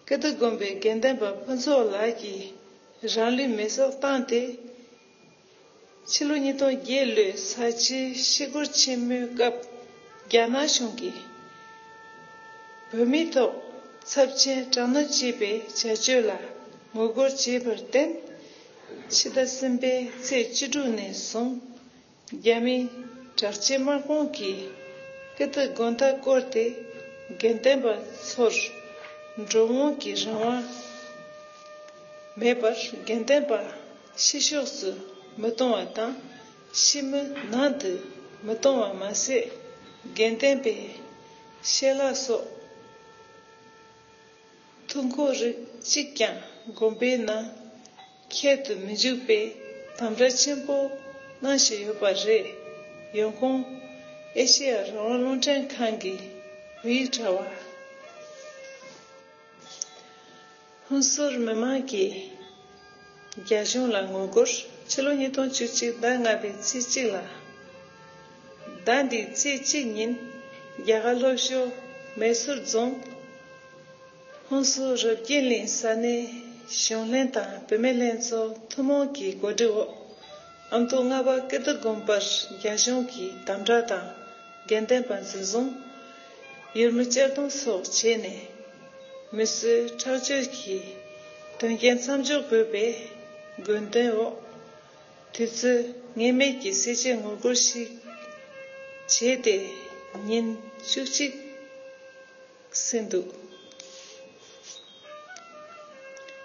ཀིརྟི་དགོན་པའི་དགེ་འདུན་པ་ཕུན་ཚོགས་ལགས་ཀྱིས་རང་ལུས་མེ་སྲེག་བཏང་སྟེ། ཕྱི་ལོ་ཉིས་སྟོང་བརྒྱད་ལོའི་ས་བྱི་ཞི་རྒོལ་ཆེན་མོའི་སྐབས་རྒྱ་ནག་གཞུང་གིས་བོད་མིའི་ཐོག་ཚབས་ཆེན་དྲག་གནོན་བྱས་པའི་བྱ་སྤྱོད་ལ་ངོ་རྒོལ་བྱས་པར་བརྟེན། ཕྱི་ཟླ་གསུམ་པའི་ཚེས་བཅུ་དྲུག་ནས་བཟུང་རྒྱ་མིའི་དྲག་ཆས་དམག་དཔུང་གིས་ཀིརྟི་དགོན་མཐའ་བསྐོར་ཏེ་དགེ་འདུན་པ་ཚོར་འགྲོ་འོང་གི་རང་དབང་མེད་པར། དགེ་འདུན་པ་ཕྱི་ཕྱོགས་སུ་མི་གཏོང་བ་དང་། ཕྱི་མི་ནང་དུ་མི་གཏོང་བ་མ་ཟད། དགེ་འདུན་པའི་ཞལ་ལག་སོགས་ཐུགས་འཁོར་རིགས་གཅིག་ཀྱང་དགོན་པའི་ནང་ཁྱེར་དུ་མི་འཇུག་པའི་དམ་དྲག་ཆེན་པོ་གནང་བཞིན་ཡོད་པ་རེད། ཡོང་ཁུངས། ཨེ་ཤེ་ཡ་རང་དབང་རླུང་འཕྲིན་ཁང་གི་བོད་ཡིག་དྲ་བ། ཧུན་སུར་མི་མང་གིས་རྒྱ་གཞུང་ལ་ངོ་རྒོལ། ཕྱི་ལོ་ཉིས་སྟོང་བཅུ་གཅིག་ཟླ་ལྔ་པའི་ཚེས་གཅིག་ལ། ཟླ་འདིའི་ཚེས་གཅིག་ཉིན་རྒྱ་གར་ལྷོ་ཕྱོགས་མེ་སོར་རྫོང་ཧུན་སུར་རབ་རྒྱས་གླིང་ས་གནས་གཞུང་ལྷན་དང་བུད་མེད་ལྷན་ཚོགས་ཐུན་མོང་གི་གོ་སྒྲིག་འོག་ཨ་མདོ་རྔ་པ་ཀིརྟི་དགོན་པར་རྒྱ་གཞུང་གིས་དམ་དྲག་དང་། དགེ་འདུན་པ་འཛིན་བཟུང་། ཡུལ་མི་གཅར་རྡུང་སོགས་བྱས་ནས། མི་གསོད་ཁྲག་སྦྱོར་གྱི་དོན་རྐྱེན་མཚམས་འཇོག་དགོས་པའི་དགོས་འདུན་འོག་དུས་ཚོད་ངེས་མེད་ཀྱི་སེར་བྱེས་ངོ་རྒོལ་ཞིག་བྱས་ཏེ་ཉིན་བཅུ་གཅིག་ཟིན་འདུག་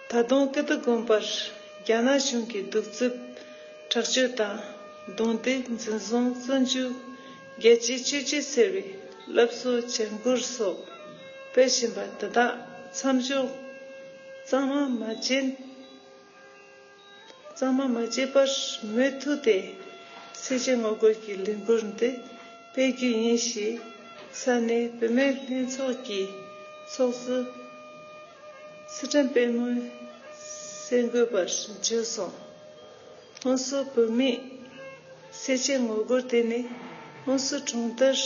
ད་དུང་ཀིརྟི་དགོན་པར་རྒྱ་ནག་གཞུང་གི་གདུག་རྩུབ་དྲག་སྤྱོད་དང་རྡུང་རྡེག་འཛིན་བཟུང་བཙོན་འཇུག་རྒྱལ་སྤྱིའི་ཆོས་བརྒྱུད་སེལ་བའི་སླར་གསོ་བྱ་འགུལ་སོགས་སྤེལ་བཞིན་པ་དེ་དག་མཚམས་འཇོག་གཙང་མ་མ་བྱས། གཙང་མ་མ་བྱས་པར་མུ་མཐུད་དེ་སེར་བྱེས་ངོ་རྒོལ་གྱི་ལས་འགུལ་འདི་སྤེལ་རྒྱུ་ཡིན་ཞེས་ས་གནས་བུད་མེད་ལྷན་ཚོགས་ཀྱི་ཚོགས་གཙོ་སི་ཁྲོན་དཔལ་མོས་གསར་འགོད་པར་བརྗོད་སོང་། ཧུན་སུར་བུད་མེད་སེར་བྱེས་ངོ་རྒོལ་དེ་ནི་ཧུན་སུར་གྲོང་རྡལ་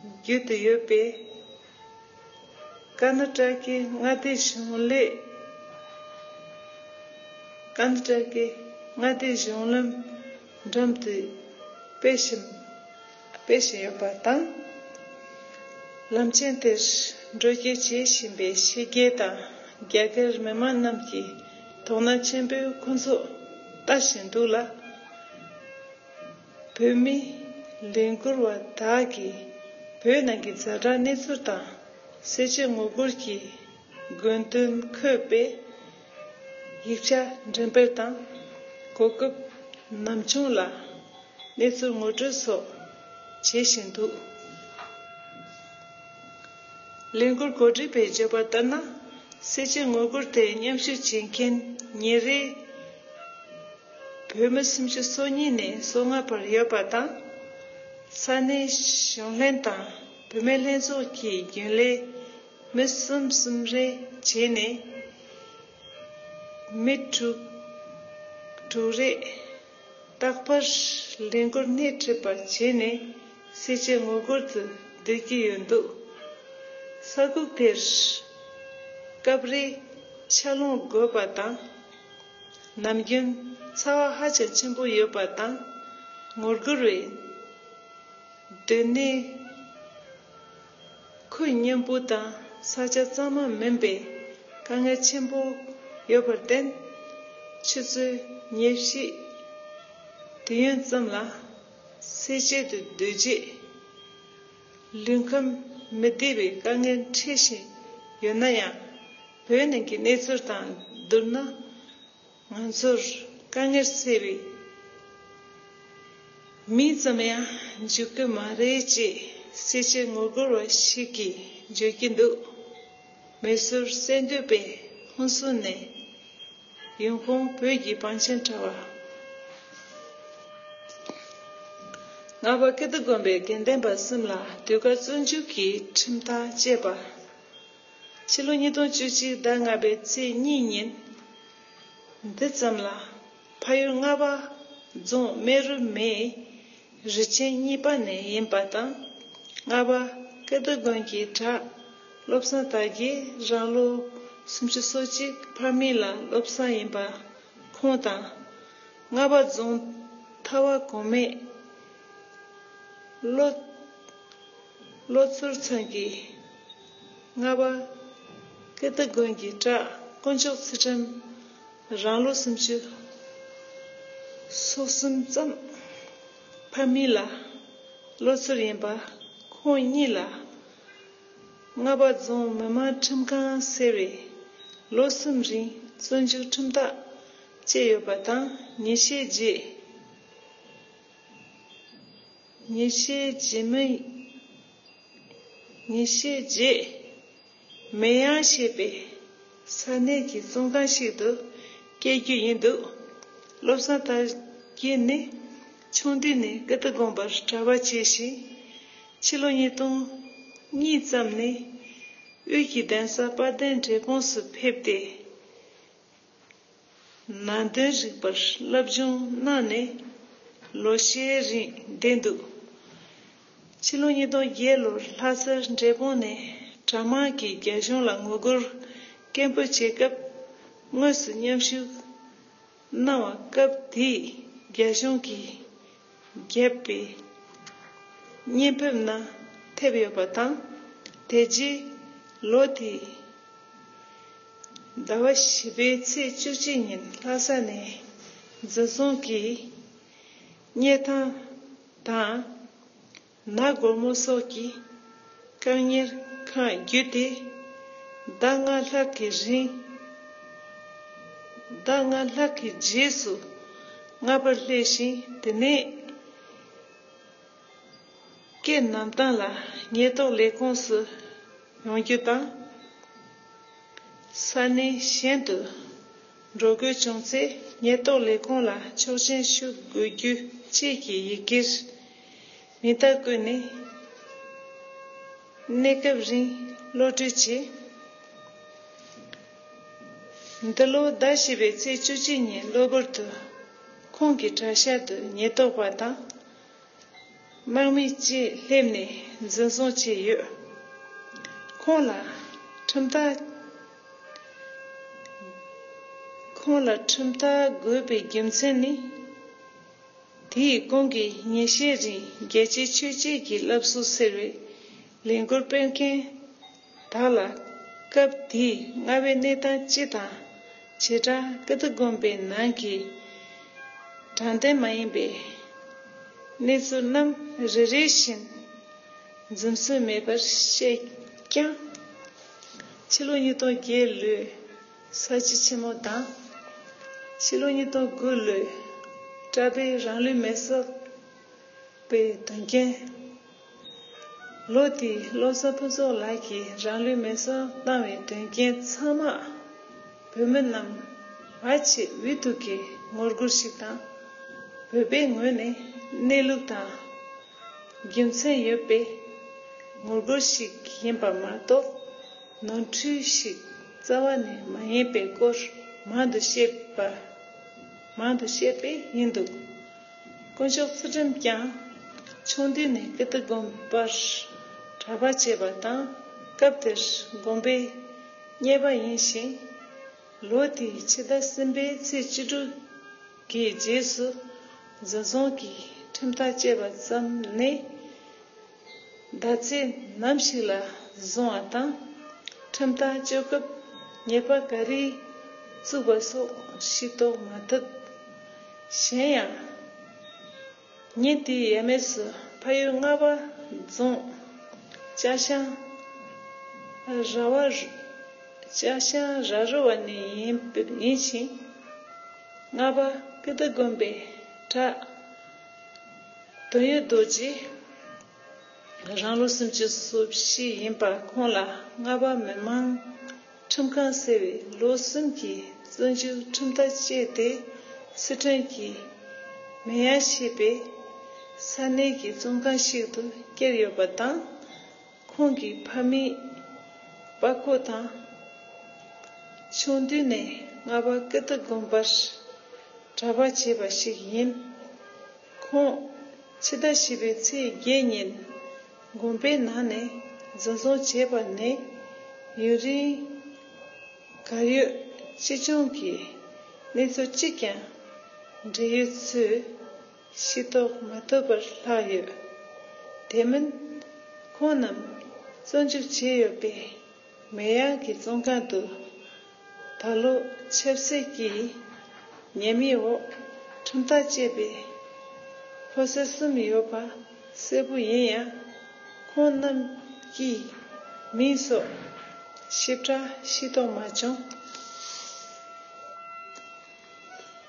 བརྒྱུད་དུ་ཡོད་པའི་ཀར་ན་ཊ་ཀའི་མངའ་སྡེའི་གཞུང་ལས། ཀར་ན་ཊ་ཀའི་མངའ་སྡེའི་གཞུང་ལམ་འགྲམ་དུ་སྤེལ་བཞིན་སྤེལ་བཞིན་ཡོད་པ་དང་། ལམ་ཆེན་དེར་འགྲོ་སྐྱོད་བྱེད་བཞིན་པའི་ཕྱི་རྒྱལ་དང་རྒྱ་གར་མི་མང་རྣམས་ཀྱིས་དོ་སྣང་ཆེན་པོས་ཁོང་ཚོ་ལྟ་བཞིན་འདུག་ལ། བོད་མི་ལས་འགུལ་བ་དག་གིས་བོད་ནང་གི་ཛ་དྲག་གནས་ཚུལ་དང་སེར་བྱེས་ངོ་རྒོལ་གྱི་དགོས་འདུན་འཁོད་པའི་ཡིག་ཆ་འགྲེམས་སྤེལ་དང་གོ་སྐབས་ནམ་བྱུང་ལ་གནས་ཚུལ་ངོ་སྤྲོད་སོགས་བྱེད་བཞིན་འདུག་ལས་འགུལ་གོ་སྒྲིག་པས་བརྗོད་པ་ལྟར་ན། སེར་བྱེས་ངོ་རྒོལ་དེར་མཉམ་ཞུགས་བྱེད་མཁན་ཉིན་རེར་བོད་མི་སུམ་ཅུ་སོ་གཉིས་ནས་སོ་ལྔ་བར་ཡོད་པ་དང་། ས་གནས་གཞོན་ལྷན་དང་བུད་མེད་ལྷན་ཚོགས་ཀྱི་རྒྱུན་ལས་མི་གསུམ་གསུམ་རེ་བྱས་ནས་མི་དྲུག་དྲུག་རེ། རྟག་པར་ལས་འགུལ་སྣེ་ཁྲིད་པ་བྱས་ནས་སེར་བྱེས་ངོ་རྒོལ་དུ་བསྡུ་གི་ཡོད་འདུག་ས་ཁུག་དེར་སྐབས་རེ་ཆར་རླུང་རྒོད་པ་དང་། ནམ་རྒྱུན་ཚ་བ་ཧ་ཅང་ཆེན་པོ་ཡོད་པ་དང་། ངོ་རྒོལ་བའི་སྡོད་གནས་ཁུལ་མཉམ་སྤུ་དང་ས་ཆ་གཙང་མ་མིན་པའི་དཀའ་ངལ་ཆེན་པོ་ཡོད་པར་བརྟེན། ཆུ་ཚོད་ཉེར་བཞི་དུས་ཡུན་ཙམ་ལ་སེར་བྱེས་དུ་སྡོད་རྗེས་ལུས་ཁམས་མི་བདེ་བའི་དཀའ་ངལ་འཕྲད་བཞིན་ཡོད་ན་ཡང་། བོད་ནང་གི་གནས་ཚུལ་དང་བསྡུར་ན། ང་ཚོར་དཀའ་ངལ་སེལ་བའི་མི་ཙམ་ཡང་འཇུག་གི་མ་རེད་ཅེས་སེར་བྱེས་ངོ་རྒོལ་བ་ཞིག་གིས་བརྗོད་ཀྱི་འདུག་མེ་སོར་གསར་འགོད་པས་ཧུན་སུར་ནས་ཡོང་ཁུངས་བོད་ཀྱི་བང་ཆེན་དྲ་བ། རྔ་བ་ཀིརྟི་དགོན་པའི་དགེ་འདུན་པ་གསུམ་ལ་ཟློས་གར་བཙོན་འཇུག་གི་ཁྲིམས་ཐག་བཅད་པ། ཕྱི་ལོ་ཉིས་སྟོང་བཅུ་གཅིག་ཟླ་ལྔ་པའི་ཚེས་གཉིས་ཉིན་འདི་ཙམ་ལ་ཕ་ཡུལ་རྔ་བ་རྫོང་སྨན་རི་མའི་རི་ཆེན་གཉིས་པ་ནས་ཡིན་པ་དང་། རྔ་བ་ཀིརྟི་དགོན་གྱི་བྲག་བློ་བཟང་དར་རྒྱས་རང་ལོ་སུམ་ཅུ་སོ་གཅིག་ཕ་མེས་ལ་བློ་བཟང་ཡིན་པ་ཁོང་དང་། རྔ་བ་རྫོང་མཐའ་བ་གོང་མའི་བློ་བློ་ཚོར་ཚང་གིས་རྔ་བ་ཀིརྟི་དགོན་གྱི་བྲག་དཀོན་མཆོག་ཚུལ་ཁྲིམས་རང་ལོ་སུམ་ཅུ་སོ་གསུམ་ཙམ་ཕ་མེས་ལ་བློ་ཚོར་ཡིན་པ་ཁོང་གཉིས་ལ་རྔ་བ་རྫོང་མི་དམངས་ཁྲིམས་ཁང་ཟེར་བས་ལོ་གསུམ་རིང་བཙོན་འཇུག་ཁྲིམས་ཐག་བཅད་ཡོད་པ་དང་། ཉེས་ཆད་བརྗེད། ཉེས་ཆད་བརྗེད་མི། ཉེས་ཆད་བརྗེད་མི་ཡང་ཞེས་པའི་ས་གནས་ཀྱི་བཙོན་ཁང་ཞིག་ཏུ་བསྐྱལ་རྒྱུ་ཡིན་འདུག་བློ་བཟང་དར་རྒྱས་ནི་ཆུང་དུས་ནས་ཀིརྟི་དགོན་པར་གྲྭ་པ་བྱས་ཤིང་། ཕྱི་ལོ་ཉིས་སྟོང་གཉིས་ཙམ་ནས་དབུས་ཀྱི་གདན་ས་དཔལ་ལྡན་འབྲས་སྤུངས་སུ་ཕེབས་ཏེ། ནང་དོན་རིག་པར་སློབ་སྦྱོང་གནང་ནས་ལོ་ཤས་རིང་བསྡད་འདུག་ཕྱི་ལོ་ཉིས་སྟོང་བརྒྱད་ལོར་ལྷ་ས་འབྲས་སྤུངས་ནས་གྲྭ་དམངས་ཀྱིས་རྒྱ་གཞུང་ལ་ངོ་རྒོལ་སྐད་འབོད་བྱེད་སྐབས་དངོས་སུ་མཉམ་ཞུགས་གནང་བ། སྐབས་དེའི་རྒྱ་གཞུང་གིས་བརྒྱབ་པའི་བརྙན་ཕབ་ནང་ཐེབས་ཡོད་པ་དང་། དེ་རྗེས་ལོ་དེའི་ཟླ་བ་བཞི་པའི་ཚེས་བཅུ་གཅིག་ཉིན་ལྷ་ས་ནས་འཛིན་བཟུང་གིས་དམྱལ་ཐང་དང་ནགས་སྒོར་མོ་སོགས་ཀྱི་བཀག་ཉར་ཁང་བརྒྱུད་དེ་ཟླ་ལྔ་ལྷག་གི་རིང་ ཟླ་ལྔ་ལྷག་གི་རྗེས་སུ་སྔ་པར་སླེབས་ཤིང་། དེ་ནས་སྐད་གནམ་ཐང་ལ་ཉེན་རྟོག་ལས་ཁུངས་སུ་ཡོང་རྒྱུ་དང་། ས་གནས་གཞན་དུ་འགྲོ་དགོས་བྱུང་ཚེ། ཉེན་རྟོག་ལས་ཁུངས་ལ་ཆོག་མཆན་ཞུ་དགོས་རྒྱུ་བཅས་ཀྱི་ཡི་གེར་མིང་རྟགས་བཀོད་ནས་གནས་སྐབས་རིང་གློད་གྲོལ་བྱས། འདི་ལོ་ཟླ་བཞི་པའི་ཚེས་བཅུ་གཅིག་ཉིན་གློ་བུར་དུ་ཁོང་གི་གྲྭ་ཤག་ཏུ་ཉེན་རྟོག་པ་དང་དམག་མི་བཅས་སླེབས་ནས་འཛིན་བཟུང་བྱས་ཡོད། ཁོང་ལ་ཁྲིམས་ཐག་ཁོང་ལ་ཁྲིམས་ཐག་དགོས་པའི་རྒྱུ་མཚན་ནི། དེའི་གོང་གི་ཉིན་ཤས་རིང་རྒྱལ་སྤྱིའི་ཆོས་བརྒྱུད་ཀྱི་བསླབ་གསོ་ཟེར་བའི་ལས་འགུལ་སྤེལ་མཁན་དག་ལ། སྐབས་དེའི་སྔ་བའི་གནས་སྟངས་སྤྱི་དང་། བྱེ་བྲག་ཀིརྟི་དགོན་པའི་ནང་གི་དྲང་བདེན་མ་ཡིན་པའི་གནས་ཚུལ་རྣམས་རེ་རེ་བཞིན་འཛེམ་ཟོན་མེད་པར་བཤད་ཀྱང་། ཕྱི་ལོ་ཉིས་སྟོང་བརྒྱད་ལོའི་ས་བྱི་ཆེན་མོ་དང་། ཕྱི་ལོ་ཉིས་སྟོང་དགུ་ལོའི་གྲྭ་པའི་རང་ལུས་མེ་སྲེག་པའི་དོན་རྐྱེན། ལོ་དེའི་བློ་བཟང་ཕུན་ཚོགས་ལགས་ཀྱིས་རང་ལུས་མེ་སྲེག་བཏང་བའི་དོན་རྐྱེན་ཚང་མ་བོད་མི་རྣམས་ཕལ་ཆེར་འུ་ཐུག་གི་ངོ་རྒོལ་ཞིག་དང་། བོད་པའི་ངོས་ནས་གནས་ལུགས་དང་རྒྱུ་མཚན་ཡོད་པའི་ངོ་རྒོལ་ཞིག་ཡིན་པ་མ་གཏོགས། ནོར་འཁྲུལ་ཞིག་རྩ་བ་ནས་མ་ཡིན་པའི་སྐོར་མང་དུ་བཤད་པ། མང་དུ་བཤད་པ་ཡིན་འདུག་དཀོན་མཆོག་ཚུལ་ཁྲིམས་ཀྱང་ཆུང་དུས་ནས་ཀིརྟི་དགོན་པར་གྲྭ་པ་བྱས་པ་དང་། སྐབས་དེར་དགོན་པའི་གཉེར་པ་ཡིན་ཞིང་། ལོ་དེའི་ཕྱི་ཟླ་གསུམ་པའི་ཚེས་བཅུ་དྲུག་གི་རྗེས་སུ་འཛིན་བཟུང་གིས་ཁྲིམས་ཐག་བཅད་པ་ཙམ་ནས། ཟླ་ཚེས་ནམ་ཞིག་ལ་བཟུང་བ་དང་། ཁྲིམས་ཐག་གཅོད་སྐབས་ཉེས་པ་ག་རེ་བཙུགས་པ་སོགས་ཤེས་རྟོགས་མ་ཐུབ། གཞན་ཡང་། ཉིན་དེའི་ཡས་མས་སུ་ཕ་ཡུལ་རྔ་པ་རྫོང་ཅ་ཤང་ར་བ་ཅ་ཤང་ར་རུ་བ་ནས་ཡིན་ཡིན་ཞིང་། རྔ་པ་ཀིརྟི་དགོན་པའི་གྲྭ་དོན་ཡོད་རྡོ་རྗེ་རང་ལོ་སུམ་ཅུ་སོ་བཞི་ཡིན་པ། ཁོང་ལ་རྔ་པ་མི་མང་ཁྲིམས་ཁང་ཟེར་བའི་ལོ་གསུམ་གྱི་བཙོན་འཇུག་ཁྲིམས་ཐག་བཅད་དེ། སི་ཁྲོན་གྱི་མེ་ཡང་ཞེས་པའི་ས་གནས་ཀྱི་བཙོན་ཁང་ཞིག་ཏུ་བསྐྱལ་ཡོད་པ་དང་། ཁོང་གི་ཕ་མེས་པ་ཁོ་དང་ཆུང་དུས་ནས་རྔ་པ་ཀིརྟི་དགོན་པར་གྲྭ་པ་བྱས་པ་ཞིག་ཡིན། ཁོང་ཕྱི་ཟླ་བཞི་པའི་ཚེས་བརྒྱད་ཉིན་དགོན་པའི་ནང་ནས་འཛིན་བཟུང་བྱས་པ་ནས་ཡུན་རིང་གར་ཡོད། ཅི་བྱུང་གི་གནས་ཚུལ་གཅིག་ཀྱང་འབྲེལ་ཡོད་ཚོས་ཤེས་རྟོགས་མ་ཐུབ་པར་ལྷག་ཡོད། དེ་མིན། ཁོང་རྣམས་བཙོན་འཇུག་བྱས་ཡོད་པའི་མེ་ཡང་གི་བཙོན་ཁང་དུ་ད་ལོ་ཆབ་སྲིད་ཀྱི་ཉེས་མིང་འོག་ཁྲིམས་ཐག་བཅད་པའི་ཕོ་གསར་གསུམ་ཡོད་པ་གསལ་པོ་ཡིན་ཡང་། ཁོང་རྣམས་ཀྱི་མིང་སོགས་ཞིབ་ཕྲ་ཤེས་རྟོགས་མ་བྱུང་།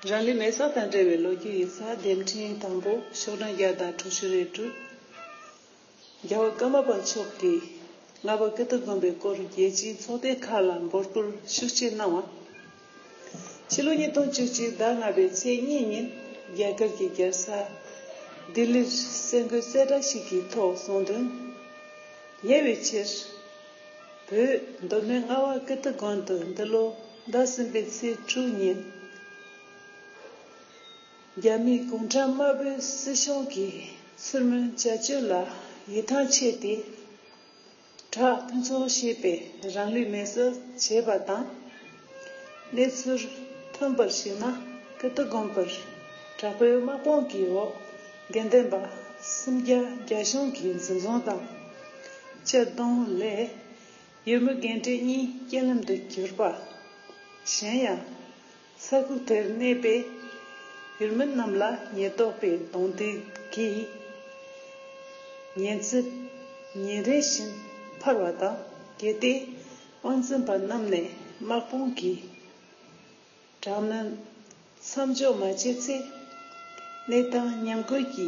རང་ལུས་མེ་སྲེག་དང་འབྲེལ་བའི་ལོ་རྒྱུས་ཡིག་ཚགས་དེབ་ཕྲེང་དང་པོ། ཕྱོགས་སྒྲིག་རྒྱལ་དར་དྲུག་ཅུ་རེ་དྲུག་རྒྱལ་བ་ཀརྨ་པ་མཆོག་གིས་རྔ་པ་ཀིརྟི་དགོན་པའི་སྐོར་རྒྱལ་སྤྱིའི་ཚོགས་སྡེ་ཁག་ལ་འབོད་སྐུལ་ཤུགས་ཆེ་གནང་བ། ཕྱི་ལོ་ཉིས་སྟོང་བཅུ་གཅིག་ཟླ་ལྔ་པའི་ཚེས་གཉིས་ཉིན་རྒྱ་གར་གྱི་རྒྱལ་ས་ལྡི་ལིར་གསར་འགོད་གསལ་བསྒྲགས་ཤིག་གི་ཐོག་གསུངས་དོན། ཉེ་བའི་ཆར་བོད་མདོ་སྨད་རྔ་བ་ཀིརྟི་དགོན་དུ་འདི་ལོ་ཟླ་གསུམ་པའི་ཚེས་དྲུག་ཉིན། རྒྱ་མིའི་གུང་ཁྲན་དམར་པོའི་སྲིད་གཞུང་གིས་ཚུལ་མིན་བྱ་སྤྱོད་ལ་ཡིད་ཐང་ཆད་དེ། བྲག་ཕུན་ཚོགས་ཞེས་པས་རང་ལུས་མེ་སྲེག་བྱས་པ་དང་། གནས་ཚུལ་ཐོན་པར་གཞིགས་ན། ཀིརྟི་དགོན་པར་དྲག་པོའི་དམག་དཔུང་གི་འོག་དགེ་འདུན་པ་སུམ་བརྒྱ་བརྒྱ་གཞུང་གིས་འཛིན་བཟུང་དང་། ཕྱིར་གཏོང་ལས་ཡུལ་མི་རྒན་གྲས་གཉིས་རྐྱེན་ལམ་དུ་གྱུར་པ། གཞན་ཡང་། ས་ཁུག་དེར་གནས་པའི་ཡུལ་མི་རྣམས་ལ་ཉེན་རྟོག་པས་གདོང་གཏུག་གིས་ཉེན་ཚབས་ཉིན་རེ་བཞིན་འཕར་བ་དང་། གལ་ཏེ་དབང་འཛིན་པ་རྣམས་ནས་དམག་དཔུང་གིས་ དྲག་གནོན་མཚམས་འཇོག་མ་བྱས་ཚེ། གནས་སྟངས་ཉམས་རྒུད་ཀྱི་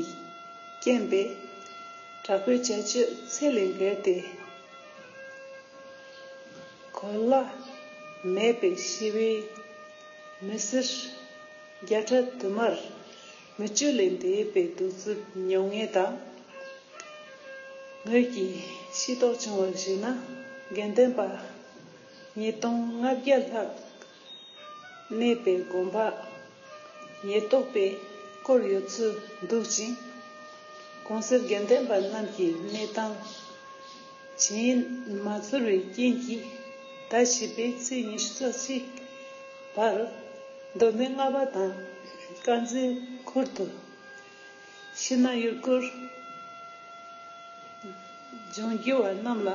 རྐྱེན་པས། དྲག་པོའི་བྱ་སྤྱོད་ཚད་ལས་བརྒལ་ཏེ། གོ་ལ་མེད་པའི་ཞི་བའི་མི་སེར་བརྒྱ་ཕྲག་དུ་མར་མི་སྤྱོད་ལས་འདས་པའི་གདུག་རྩུབ་མྱོང་ངེས་དང་། ངོས་ཀྱིས་ཤེས་རྟོགས་བྱུང་བར་གཞིགས་ན། དགེ་ལྡན་པ་ཉིས་སྟོང་ལྔ་བརྒྱ་ལྷག་གནས་པའི་དགོན་པ་ཉེན་རྟོག་པས་བསྐོར་ཡོད་ཚུལ་འདུག་ཅིང་། གོང་གསལ་དགེ་ལྡན་པ་རྣམས་ཀྱི་གནས་སྟངས་ཇི་ཡིན་མ་ཚོར་བའི་རྐྱེན་གྱིས། ཟླ་བཞི་པའི་ཚེས་ཉི་ཤུ་རྩ་གཅིག་བར་མདོ་སྨད་རྔ་བ་དང་དཀར་མཛེས་ཁུལ་དུ་ཤིང་ནགས་ཡུལ་སྐོར་ལྗོངས་རྒྱུ་བ་རྣམས་ལ་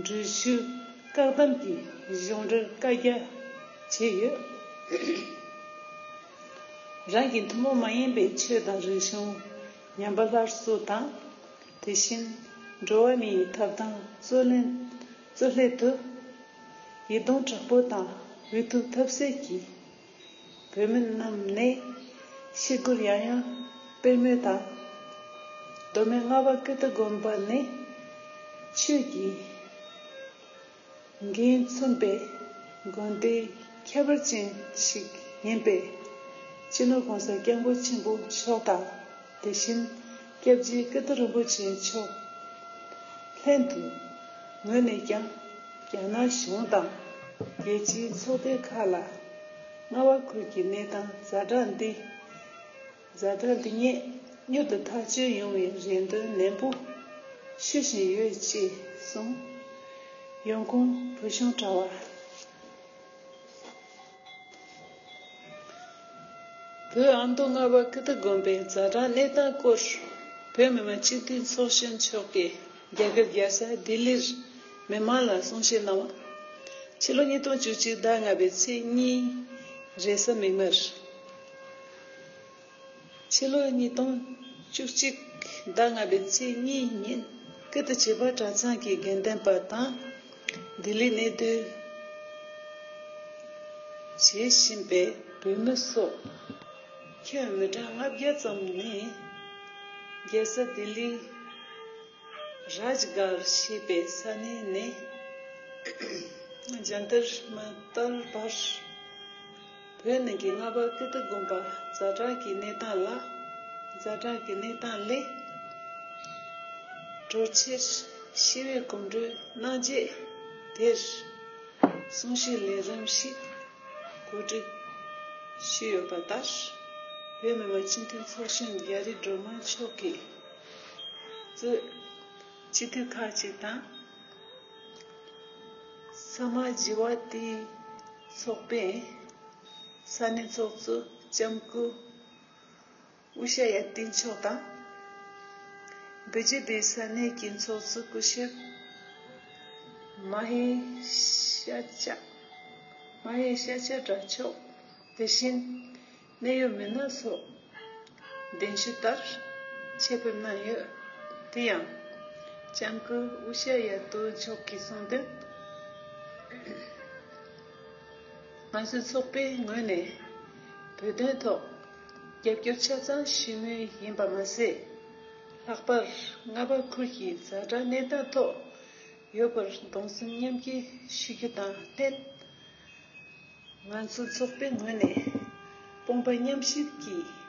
འགྲུལ་བཞུད་བཀག་སྡོམ་གྱི་གཞུང་འབྲེལ་བཀའ་རྒྱ་བྱས་ཡོད། རང་གི་ཐུན་མོང་མ་ཡིན་པའི་ཆོས་དང་རིག་གཞུང་ཉམས་པ་སླར་གསོ་དང་། དེ་བཞིན་འགྲོ་བ་མིའི་ཐོབ་ཐང་རྩོད་ལེན་རྩོད་ལེན་དུ་ཡིད་གདུང་དྲག་པོ་དང་འུ་ཐུག་ཐབས་ཟད་ཀྱིས། བོད་མི་རྣམས་ནས་ཞི་རྒོལ་ཡང་ཡང་སྤེལ་མུས་དང་། མདོ་སྨད་རྔ་བ་ཀིརྟི་དགོན་པ་ནི་ཆོས་ཀྱི་འགན་མཚོན་པའི་དགོན་སྡེ་ཁྱད་པར་ཅན་ཞིག་ཡིན་པས། སྤྱི་ནོར་༸གོང་ས་༸སྐྱབས་མགོན་ཆེན་པོ་མཆོག་དང་། དེ་བཞིན་སྐྱབས་རྗེ་ཀིརྟི་རིན་པོ་ཆེ་མཆོག་ལྷན་དུ་ངོས་ནས་ཀྱང་རྒྱ་ནག་གཞུང་དང་རྒྱལ་སྤྱིའི་ཚོགས་སྡེ་ཁག་ལ་རྔ་བ་ཁུལ་གྱི་གནས་སྟངས་ཛ་དྲག་འདི་ཛ་དྲག་འདི་ཉིད་མྱུར་དུ་ཐག་གཅོད་ཡོང་བའི་རེ་འདུན་ནན་པོ་ཞུ་བཞིན་ཡོད་ཅེས་གསུངས། ཡོང་ཁུངས་བོད་གཞུང་དྲ་བ། བོད་ཨ་མདོ་རྔ་བ་ཀིརྟི་དགོན་པའི་ཛ་དྲག་གནས་སྟངས་སྐོར་བོད་མི་མང་སྤྱི་འཐུས་ཚོགས་གཞོན་མཆོག་གིས་རྒྱ་གར་རྒྱལ་ས་ལྡི་ལིར་མི་མང་ལ་གསུང་བཤད་གནང་བ། ཕྱི་ལོ་ཉིས་སྟོང་བཅུ་གཅིག་ཟླ་ལྔ་པའི་ཚེས་གཉིས་རེས་གཟའ་མིག་དམར། ཕྱི་ལོ་ཉིས་སྟོང་བཅུ་གཅིག་ཟླ་ལྔ་པའི་ཚེས་གཉིས་ཉིན་ཀིརྟི་བྱེས་པ་གྲྭ་ཚང་གི་དགེ་ལྡན་པ་དང་ལྡི་ལི་གནས་སྡོད་བྱེད་བཞིན་པའི་བོད་མི་སོགས་ཁྱོན་མི་གྲངས་ལྔ་བརྒྱ་ཙམ་ནས་རྒྱལ་ས་ལྡི་ལི་རཱཇ་གར་ཞེས་པའི་ས་གནས་ནས་རྒྱལ་དར་མ་བསྟར་བར། བོད་ནང་གི་རྔ་བ་ཀིརྟི་དགོན་པ་ཛ་དྲག་གི་གནས་སྟངས་ལ། ཛ་དྲག་གི་གནས་སྟངས་ལས་གྲོལ་ཕྱིར་ཞི་བའི་གོམ་བགྲོད་གནང་རྗེས་དེར་གསུང་བཤད་ལས་རིམ་ཞིག་གོ་སྒྲིག་ཞུས་ཡོད་པ་ལྟར། བོད་མི་མང་སྤྱི་འཐུས་ཚོགས་གཞོན་རྒྱ་རི་སྒྲོལ་མ་མཆོག་གིས་གཙོས་སྤྱི་འཐུས་ཁག་ཅིག་དང་། ས་མ་ཇི་ཝ་ཏི་ཚོགས་པའི་ས་གནས་ཚོགས་གཙོ་ལྕམ་སྐུ་ཨུ་ཤ་ཡ་ཏི་མཆོག་དང་། བི་ཇེ་པི་ས་གནས་ཀྱི་ཚོགས་གཙོ་སྐུ་ཞབས་མ་ཧེ་ཤ་ཅ་མ་ཧེ་ཤ་ཅ་དྲ་མཆོག་དེ་བཞིན་གནད་ཡོད་མི་སྣ་སོགས་གདན་ཞུ་ལྟར་ཆེད་ཕེབས་གནང་ཡོད། དེ་ཡང་ལྕམ་སྐུ་ཨུ་ཤ་ཡ་ཏུ་མཆོག་གིས་གསུངས་དོན། ང་ཚོའི་ཚོགས་པའི་ངོས་ནས་བོད་དོན་ཐོག་རྒྱབ་སྐྱོར་ཆ་ཚང་ཞུ་མུས་ཡིན་པ་མ་ཟད། ལྷག་པར་རྔ་བ་ཁུལ་གྱི་ཛ་དྲག་གནས་སྟངས་ཐོག་ཡོད་པར་གདུང་སེམས་མཉམ་སྐྱེད་ཞུ་རྒྱུ་དང་ལྷན། ང་ཚོའི་ཚོགས་པའི་ངོས་ནས་དཔུང་པ་མཉམ་གཤིབ་ཀྱིས་